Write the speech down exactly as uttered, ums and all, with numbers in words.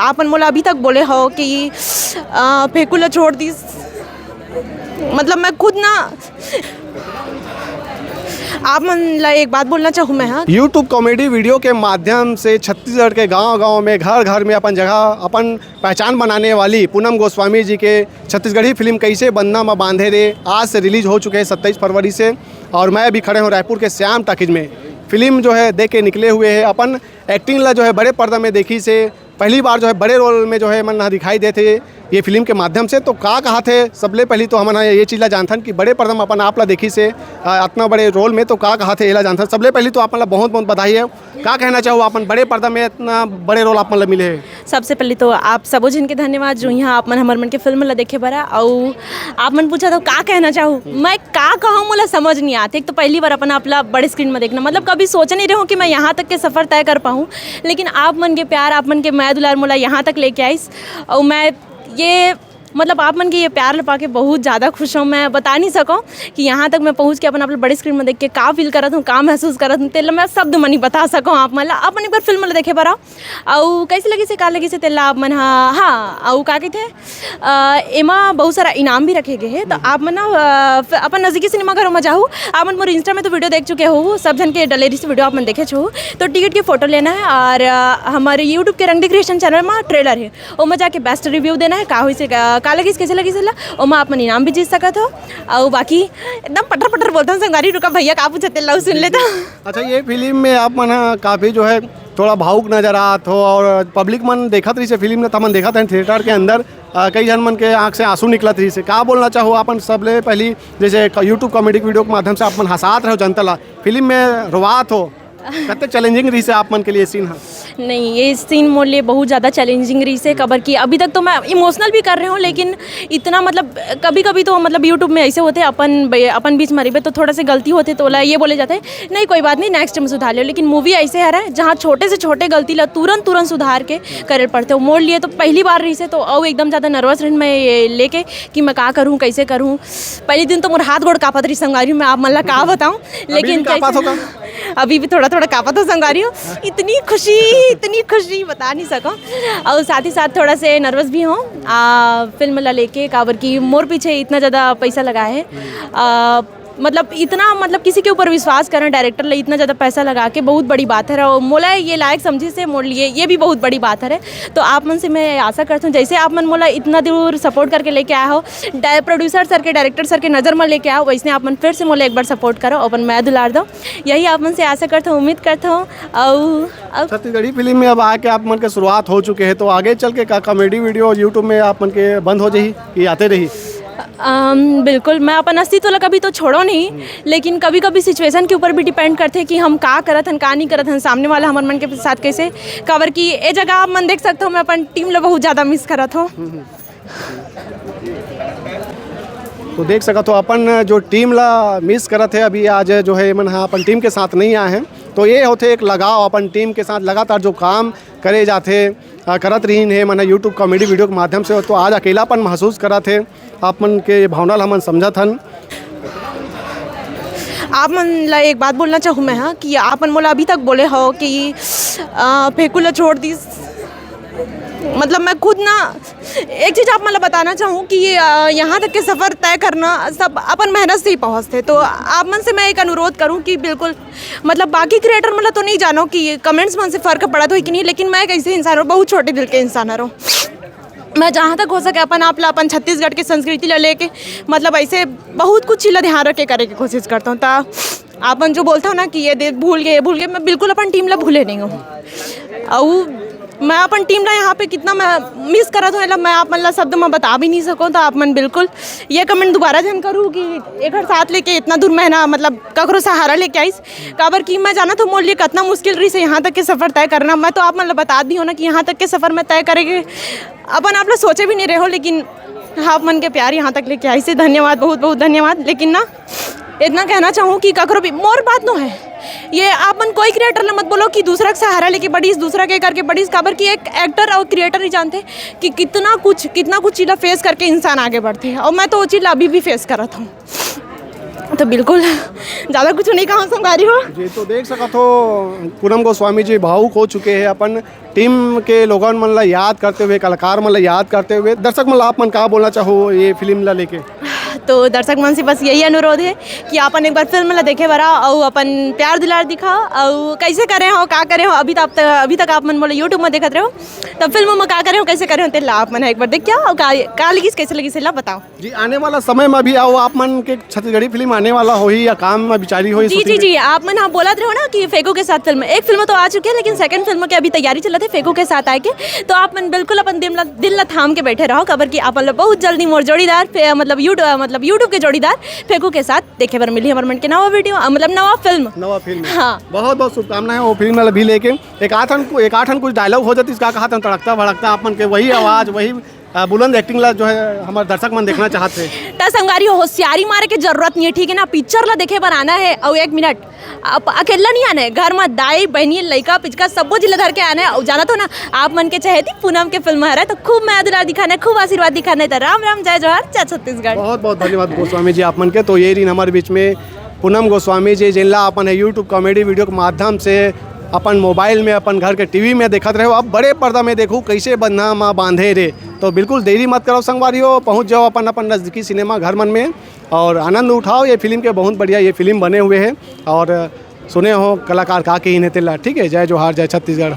अपन मोला अभी तक बोले हो कि, अ, फेंकू ला छोड़ दिस। मतलब, मैं खुद ना, आप मन ला एक बात बोलना चाहूँ मैं, हाँ। YouTube comedy video के माध्यम से छत्तीसगढ़ के गांव-गांव में, घर-घर में अपन जगह, अपन पहचान बनाने वाली पूनम गोस्वामी जी के छत्तीसगढ़ी फिल्म कैसे बंधना म बांधे रे आज से रिलीज हो चुके हैं, सत्ताईस फरवरी से। और मैं अभी खड़े हूँ रायपुर के श्याम टॉकीज में। फिल्म जो है देख के निकले हुए हैं अपन। एक्टिंग ला जो है बड़े पर्दा में देखिस हे, पहली बार जो है बड़े रोल में जो है मन ह दिखाई देत हे ये फिल्म के माध्यम से। तो का कहाथे, सबले पहली तो हमन ह ये चीज ला जानथन कि बड़े पर्दा में अपन आप ला देखिस हे, अ, अतना बड़े रोल में, तो का कहाथे, एला जानथन। सबले पहली तो आप मन ला बहुत बहुत बधाई है। का कहना चाहू, अपन बड़े पर्दा में इतना बड़े रोल आप मन ला मिले हे? सबसे पहले तो आप सबो झन के धन्यवाद, जो यहाँ आप मन हमर मन के फिल्म ला देखे बर आ। अउ आप मन पूछा तो का कहना चाहू, मैं का कहूँ, मोला समझ नहीं आते। एक तो पहली बार अपन आप ला बड़े स्क्रीन में देखना, मतलब, कभी सोचे नहीं रहूँ कि मैं यहाँ तक के सफर तय कर पाऊँ, लेकिन आप मन के प्यार, आप मन के मया दुलार मोला यहाँ तक लेके आइस। अउ मैं ये, मतलब, आप मन के ये प्यार ल पाके बहुत ज़्यादा खुश हूँ। मैं बता नहीं सकूँ कि यहाँ तक मैं पहुँच के अपन आप ला बड़े स्क्रीन में देख के का फील करत हूँ, का महसूस करत हूँ, तेला मैं शब्द में नहीं बता सकूँ आप मन ला। अपन एक बार फिल्म ला देखे बर आओ, अउ कैसे लगिस हे, का लगिस हे, तेला आप मन ह, हाँ, अउ का कहिथे, अ, एमा बहुत सारा इनाम भी रखे गए हे। तो आप मन ना, अ, फ-, अपन नजदीकी सिनेमा घरों में जाहू। आप मन मोर Insta में तो वीडियो देख चुके हो, सब झन के डले रहिस वीडियो आप मन देखे हो। तो टिकट के फोटो लेना है और, अ, हमारे YouTube के रंग दे क्रिएशन चैनल में ट्रेलर है, ओमा जाके बेस्ट रिव्यू देना है, का होइस हे, का, का लगिस, कैसे लगिस हे ला, ओमा आप मन इनाम भी जीत सकत हो। अउ बाकी एकदम पटर पटर बोलता हूँ संगवारी, रुका भैया का पूछत हे, ला सुन लेता। अच्छा, ये फिल्म में आप मन ह काफ़ी जो है थोड़ा भावुक नजर आत हो और पब्लिक मन देखत रहिस हे फिल्म ल, त हमन देखत हन थिएटर के अंदर, अ, कई झन मन के आँख से आंसू निकलत रहिस हे। का बोलना चाहू अपन सबले पहली, जैसे क-, YouTube comedy video के माध्यम से आप मन हंसात रहो जनता ला, फिल्म में रोवात हो, कते चैलेंजिंग रहिस हे आप मन के लिए सीन ह? नहीं, ये सीन मोर लिए बहुत ज़्यादा चैलेंजिंग रहिस हे, काबर कि अभी तक तो मैं इमोशनल भी कर रही हूँ, लेकिन इतना, मतलब, कभी-कभी तो, मतलब, YouTube में ऐसे होते, अपन बे-, अपन बीच में रहिबे तो थोड़ा से गलती होते, तो ओला ये बोले जाते, "नहीं, कोई बात नहीं, नेक्स्ट टाइम सुधार लियो।" लेकिन मूवी ऐसे हरे, जहाँ छोटे से छोटे गलती ला तुरंत, तुरंत सुधार के करे पड़ते। मोर लिए तो पहली बार रहिस हे, तो अउ एकदम ज़्यादा नर्वस रहन मैं ये लेके कि मैं का करूँ, कैसे करूँ। पहले दिन तो मोर हाथ गोड़ कांपत रहिस संगवारी, मैं आप मन ला का बताऊँ, अभी लेकिन भी कांपत हो कैसे का? अभी भी थोड़ा-थोड़ा कांपत हो संगवारी हो। इतनी खुशी, इतनी खुशी बता नहीं सकूँ। और साथ ही साथ थोड़ा से नर्वस भी हूँ, आ, फिल्म ला लेके, काबर कि मोर पीछे इतना ज़्यादा पैसा लगा है। आ, मतलब, इतना, मतलब, किसी के ऊपर विश्वास करना, डायरेक्टर ला इतना ज़्यादा पैसा लगा के बहुत बड़ी बात है, और मोला ये लायक समझिस हे मोर लिए, ये भी बहुत बड़ी बात है। तो आप मन से मैं आशा करता हूँ, जैसे आप मन मोला इतना दूर सपोर्ट करके लेके आया हो, डाय-, प्रोड्यूसर सर के, डायरेक्टर सर के नज़र में लेके आओ, वैसने आप मन फिर से मोला एक बार सपोर्ट करो, अपन मया दुलार दो, यही आप मन से आशा करता हूँ, उम्मीद करता हूँ। अउ, अउ छत्तीसगढ़ी फिल्म में अब आके आप मन के शुरुआत हो चुके हैं, तो आगे चल के का कॉमेडी वीडियो YouTube में आप मन के बंद हो जाही कि आते रही? अम, बिल्कुल, मैं अपन अस्तित्व ला कभी तो छोड़ो नहीं, लेकिन कभी-कभी सिचुएशन के ऊपर भी डिपेंड करथे कि हम का करत हन, का नहीं करत हन, सामने वाला हमर मन के साथ कैसे, काबर कि ए जगह आप मन देख सकत हो, मैं अपन टीम ला बहुत ज़्यादा मिस करत हूँ। तो देख सकत हो, अपन जो टीम ला मिस करत हे, अभी आज जो है, ये मन ह अपन टीम के साथ नहीं आए हैं, तो ये होथे एक लगाव अपन टीम के साथ, लगातार जो काम करे जाथे, अ, करत रहिन हे, मन ह YouTube कॉमेडी वीडियो के माध्यम से, तो आज अकेलापन महसूस करत हे। आप मन के भावना ला हमन समझत हन। आप मन ला एक बात बोलना चाहूँ मैं, हाँ, कि आप मन मोला अभी तक बोले हो कि, अ, फेंकू ला छोड़ दिस। मतलब, मैं खुद ना एक चीज़ आप मन ला बताना चाहूँ कि ये, अ, यहाँ तक के सफ़र तय करना सब अपन मेहनत से ही पहुँचते। तो आप मन से मैं एक अनुरोध करूँ कि बिल्कुल, मतलब, बाकी क्रिएटर मन ला तो नहीं जानो कि कमेंट्स मन से फ़र्क पड़त होही कि नहीं, लेकिन मैं एक ऐसे इंसान हूँ, बहुत छोटे दिल के इंसान हूँ। मैं जहाँ तक हो सके अपन आप ला, अपन छत्तीसगढ़ के संस्कृति ला लेके, मतलब, ऐसे बहुत कुछ चीज़ ला ध्यान रख के करे के कोशिश करता हूँ। ता आप मन जो बोलता हो ना कि ये दे भूल गए, ये भूल गए, मैं बिल्कुल अपन टीम ला भूले नहीं हूँ। अउ मैं अपन टीम ला यहाँ पे कितना मैं मिस करत हूँ, एला मैं आप मन ला शब्द में बता भी नहीं सकूँ। तो आप मन बिल्कुल ये कमेंट दोबारा झन करू कि एकर साथ लेके इतना दूर मैं ना, मतलब, ककरो सहारा लेके आइस, काबर कि मैं जानत हूँ मोर लिए कितना मुश्किल रहिस हे यहाँ तक के सफ़र तय करना। मैं तो आप मन ला बता दी हूँ ना कि यहाँ तक के सफ़र में तय करे के अपन आप ला सोचे भी नहीं रहे हो, लेकिन आप मन के प्यार यहाँ तक लेके आइस हे। धन्यवाद, बहुत बहुत धन्यवाद। लेकिन ना, इतना कहना चाहूँ कि ककरो भी, मोर बात नो है, ये आप मन कोई क्रिएटर ला मत बोलो कि दूसरा के सहारा लेके बढ़िस, दूसरा के करके बढ़िस, काबर कि एक एक्टर और क्रिएटर ही जानते कि कितना कुछ, कितना कुछ चीज़ ला फेस करके इंसान आगे बढ़ते हैं, और मैं तो वो चीज़ ला अभी भी फेस करत हूँ। तो बिल्कुल ज्यादा कुछ नहीं कहा संगवारी हो। जी, तो देख सकत हो, पूनम गोस्वामी जी भावुक हो चुके हैं अपन टीम के लोगन मन ला याद करते हुए, कलाकार मन ला याद करते हुए। दर्शक मन ला आप मन का बोलना चाहो ये फिल्म ला लेके? तो दर्शक मन से बस यही अनुरोध है कि अपन एक बार फिल्म ला देखे बर आओ, अपन प्यार दुलार दिखाओ, और कैसे करे हो, का करे हो, अभी तक अभी तक आप मन मोला यूट्यूब में देखत रहो, तो फिल्म में का करे हो, कैसे करे हो, तेला आप मन एक बार देख के आओ, और का, का लगिस, कैसे लगिस, ला बताओ। जी, आने वाला समय में भी आओ, आप मन के छत्तीसगढ़ी फिल्म आने वाला होही या काम में विचारी होही, जी shooting जी में? जी, आप मन हाँ बोलत रहो ना कि फेंकू के साथ फिल्म, एक फिल्म तो आ चुकी है, लेकिन सेकंड फिल्म के अभी तैयारी चलत है फेंकू के साथ आए के। तो आप मन बिल्कुल अपन दिल ला दिल ला थाम के बैठे रहो, काबर कि आप मन ला बहुत जल्दी मोर जोड़ीदार फे- मतलब यूट्यूब मतलब यूट्यूब के जोड़ीदार फेंकू के साथ देखे बर मिली हमर मन के नवा वीडियो, अ, मतलब नवा फिल्म। नवा फिल्म। हाँ। बहुत बहुत शुभकामनाएं वो फिल्म ला भी लेके। एक आठन को एक आठन कुछ डायलॉग हो जाती, इसका कहा था तड़कता भड़कता, आप मन के वही आवाज, वही आ, बुलंद एक्टिंग ला जो है हमारे दर्शक मन देखना चाहते हैं। त संगवारी हो, होशियारी मारे के जरूरत नहीं है, ठीक है ना? पिक्चर ला देखे बर आना है। और एक मिनट, आप अकेला नहीं आना है, घर में दाई बहनी लइका पिचका सबो जिला धर के आना है। और जानत हो ना, आप मन के चहेती पूनम के फिल्म हरे, तो खूब मया दुलार दिखाना है, खूब आशीर्वाद दिखाना है। तो राम राम, जय जोहार, जय छत्तीसगढ़। बहुत बहुत धन्यवाद गोस्वामी जी आप मन के। तो ये दिन हमारे बीच में पूनम गोस्वामी जी, जिनला अपन है यूट्यूब कॉमेडी वीडियो के माध्यम से अपन मोबाइल में, अपन घर के टीवी में देखत रहे हो, अब बड़े पर्दा में देखो कैसे बंधा माँ बांधे रे। तो बिल्कुल देरी मत करो संगवारी हो, पहुँच जाओ अपन अपन नज़दीकी सिनेमा घर मन में और आनंद उठाओ ये फिल्म के। बहुत बढ़िया ये फिल्म बने हुए हैं और सुने हो कलाकार का के इन्हें तेला। ठीक है, जय जोहार, जय छत्तीसगढ़।